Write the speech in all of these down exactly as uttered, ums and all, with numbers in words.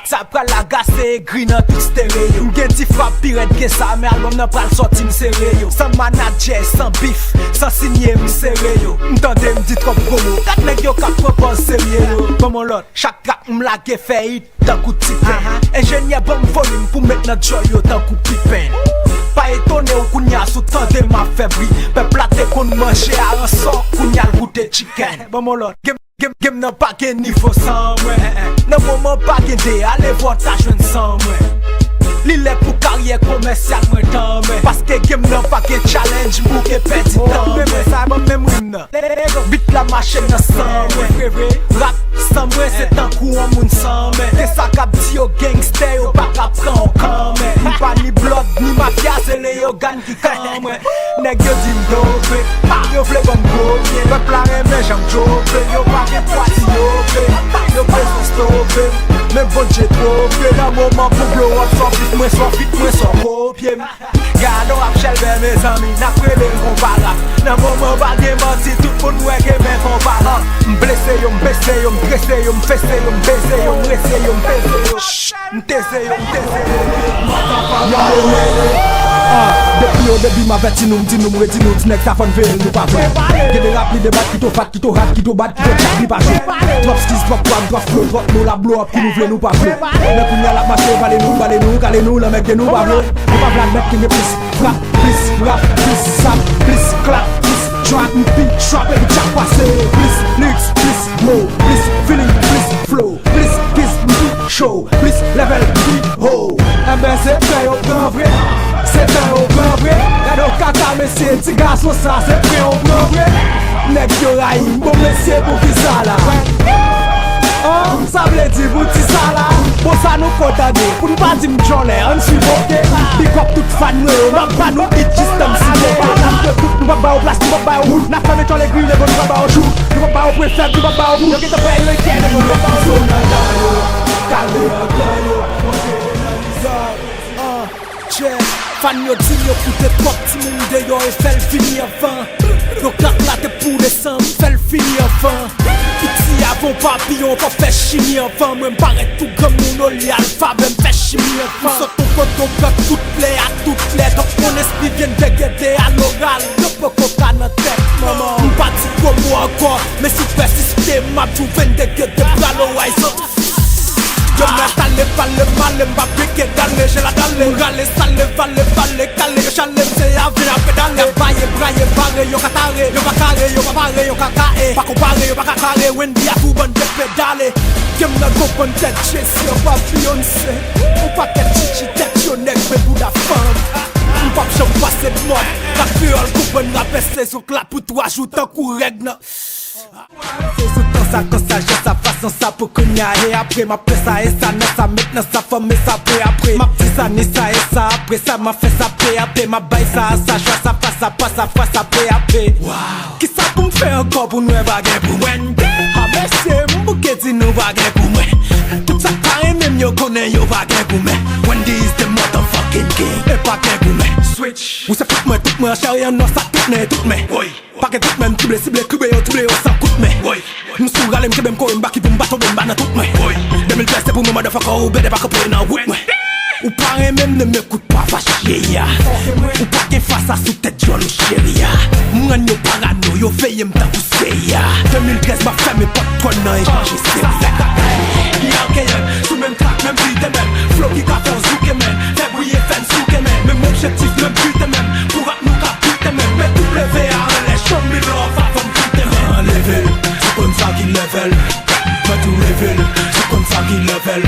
Sa pral lagase egri nan tout stereyo. M gen ti frap pi rèd ke sa, men albòm nan pral sòti m sere yo. San manadjè, san bif, san sinye m sere yo. M tande m di twòp gwo mo. Gad nèg yo k ap pran pòz serye yo. Ban m yon lòt, chak trak m lage fè it tankou ti pen. Enjenyè ban m volim pou met nan djòl yo tankou pipen. Pa etone w kounya si w tande m ap fè bri. Pèp la te konn manje aransò, kounya l goute chicken. Ban m yon lòt. Game, game, game nan pa gen nivo san mwen. Nan moman pa gen de ale vwa ta jwenn san mwen. Li lè pou karyè komèsyal mwen tanmen. Paske game nan pa gen challenge m bouke pèdi tan mwen. Sa ban menm rim nan. Bit la mache nan san mwen. Rap san mwen se tankou yon moun san men. Gen sa k ap di yo gangstè yo pa ka pran yon kanmen. M pa ni blòd ni mafya se Leyogàn ki kan mwen. Nèg yo di m dope, yo vle ban m gwo pye. Pèp la renmen jan m chope, yo pa gen pwa ti yo pe. Yo bezwen stope, men Bondye twoke. Nan moman pou blow up sò fit mwen, sò fit mwen, sò kopye m. Gadon ap chèlbè mezanmi, n ap rele l konpa rap. Nan moman pa gen manti, tout moun wè ke men konpa an. M blese yo, m bese yo, m trese yo, m fese yo, m beze yo, m rese yo, m peze yo. M teze yo, m teze yo. Ah, depi o debi m avèti nou, m di nou, m redi nou, ti nèg sa fò n veye l, nou pa vle. Gen de rap li debat ki to fat, ki to hat, ki to bad, ki to tchak, li pa jwe. Twòp skiz, twòp pwag, twòp flow, twòp mo la blow up, ki nou vle, nou pa vle. Men kounye a l ap mache, vale nou, bale nou, kale nou, lanmède nou, pa vle. Nou pa vle admèt ke gen plis frap, plis rap, plis sap, plis klap, plis trap, m pi trap, epi tchak pase. Plis lyrics, plis mo, plis feeling, plis flow. Plis kiss m pi cho, plis level m pi ho. Enben se tan yo pran vre, se tan yo pran vre. Gade yon kaka mesye, ti gason sa se pran yo pran vre. Nèg yo rayi m, bon mesye poukisa la? An, sa vle di pou ti sa la. Bon sa nou ko tande, pou n pa di m djòlè, ann swiv oke. Big up tout fan mwen yo, m ap ba nou hit jis tan m sipote. N ap de tout, nou p ap ba yo plas, nou p ap ba yo wout. N ap fèmen tchòlè griye, bon nou p ap ba yo chou. Nou p ap ba yo pwen fèb, nou p ap ba yo bout. Yo gentan fè yo ekyè, nou p ap ba yo chou. Yo, uh, yeah. Fan yo di m yo koute twòp timoun deyò e fè l vini anvan. Yo klak la te pou desanm, fè l fini anvan. Piti avan papiyon, pa fè chimi anvan. Mwen m parèt tou granmoun olye alfabè, m fè chimi anvan. M sot yon kote w pran tout lè a tout lè. Donk mon espri vyen degede a loral. Yo poko ka nan tèt manman. M pa di gwo mo ankò, men si w pèsiste, m ap di w vin degede pral Horizon. Yo mèt ale pale, m ale, m pa pike dale, je la dale. M rale, sale, vale, vale, kale, yo chale, m se avi a pedale. Gabaye, braye, bare, yo ka tare, yo pa kare, yo pa pare, yo ka kae. Pa konpare, yo pa ka kare, Wendy a tou bann tèt pedale. Game nan konprann tèt Jezi anba Beyoncé. Yon pakèt chichi tèt yo nèg men bouda fanm. M p ap janm pase mòd. Rap kreyòl konprann rapè se zòk la pou twa jou tankou règ nan. Se sou tan sa, kan sa, jan sa, fason sa pou kounya e apre m ap fè sa e sa nan sa, met nan sa, fòme sa, pe apre m ap di sa, ni sa e sa, apre sa m ap fè sa, pe apre m ap bay sa a sa, chwa sa, pa sa, pa sa, fwa sa, pe apre. Kisa pou m fè ankò pou n wè pa gen pou mwen? A mesye, m bouke di nou pa gen pou mwen. Tout sa k pa renmen m, yo konnen yo pa gen pou mwen. Wendy is the motherfucking king. E pa gen pou mwen. Switch. Ou se fout mwen, tout mwen, an chè e an nòs ak tout nen, tout men. Woy. Pa gen tout men, m trible, sible, kribe yo, trible yo san kout men. Woy. M sou rale, m kenbe, m kore, m pa ki pou m pa tonbe, m pa nan tout men. Woy. De mil trèz se pou mwen, motherfucker, ou bède pa kanpe nan wout mwen. Ou pa renmen m, ne m'écoute pas, va chier ya. Ou pa gen fas a sou tèt djòl ou cheri ya. M rann yo parano, yo veye m tankou seri ya. De mil trèz m ap fèmen pòt kòn nan e chanje seri ya. Sou menm trak, menm ritm, menm flow ki ka fè w zouke, men fè briye, fè n souke, men menm objektif, menm biten, men pou rap nou ka biten, men met W A anlè, show me love avan m kite, men leve l, se konn sa ki level. Mwen tou leve l, se konn sa ki level.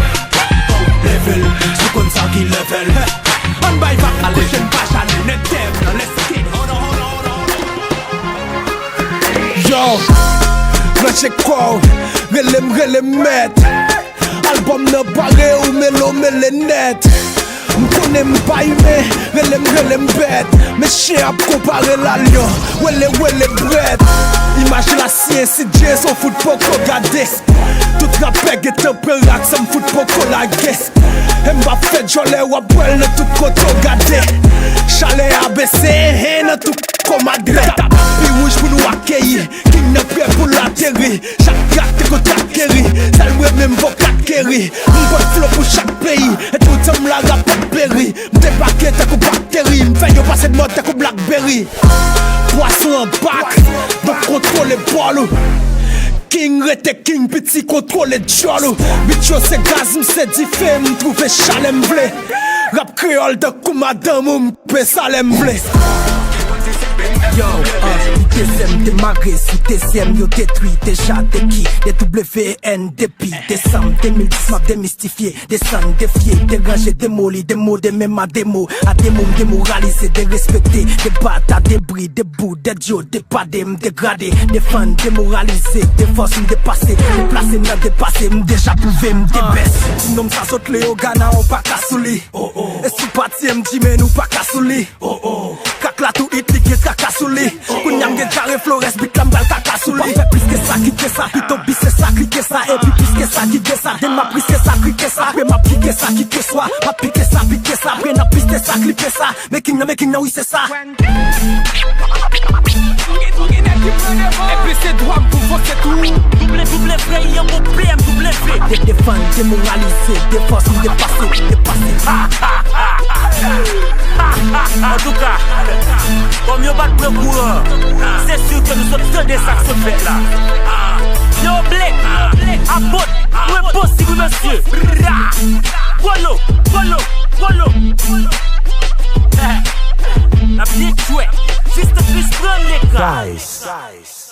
Leve l, se konn sa ki level. Ann bay vag kouche n pa chale, nèg tèm nan lèske. Yo, branche kò w, rele m, rele m mèt. Albòm nan pare, ou mele w mele nèt. M konnen m pa imen, rele m, rele m bèt. Men chen ap konpare l a lyon, wele, wele brèt. Imaj la siyen, si Dye son fout poko gade. Tout rapè gentan pran rak, sa m fout poko lage. E m p ap fè djòlè, w ap wè l nan tout kote w gade. Chalè a bese, hen, nan tout kò Madrid. Tapi wouj pou nou akeyi. King nan prè pou l ateri. Chak trak te konn trak keri. Sèl mwen menm vokal keri. M Pot flo pou chak peyi, e toutan m la rap ap peri. M debake tankou bakteri, m fè yo pase mòd tankou Blackberry. Pwason an bak, donk kontwole bòl ou. King rete king, piti kontwole djòl ou. Bit yo se gaz, m se dife, m twouve chalè m vle. Rap kreyòl tankou madanm ou, m koupe salè m vle. Yo, uh, dezyèm demare, sou dezyèm yo detwi, deja deki, de W N depi desanm de mil dis m ap demistifye, desann, defye, deranje, demoli, demode, menm a demo, a demo, m demoralize, derespekte, debat, a debri, debout, dèdyo, depade, m degrade, defann, demoralize, defòs, m depase, deplase nan depase, m deja pwouve, m debès. Ti nonm sa sot Leyogàn, ou pa ka sou li. E si w pa tiye m, G-Man, ou pa ka sou li. Krak la tou it, li gen traka sou li. Kounye a m gen Jare Flores, bit la m pral kaka sou li. Fè plis ke sa, ki ke sa, pito bis se sa, klike sa. Epi plis ke sa, ki ke sa, den m ap ri se sa, kri ke sa. Apre m ap kike sa, kike swa, m ap pike sa, pike sa. Apre n ap piste sa, klipe sa. Making nan, making nan, wi se sa. Epi se dwa m pou m fonse tou. Double, double frè, yon bon P M W. De-, defann, demoralize, defòs, m depase, depase. Antouka, kòm yo pa t pran kouran, se si ke nou sot tande sa k sot fèt la. Yo, Blek, Apot, mwen bon si wi mesye. Polo, polo, polo. N ap byen jwe. Jis Chris pran leka. Guys,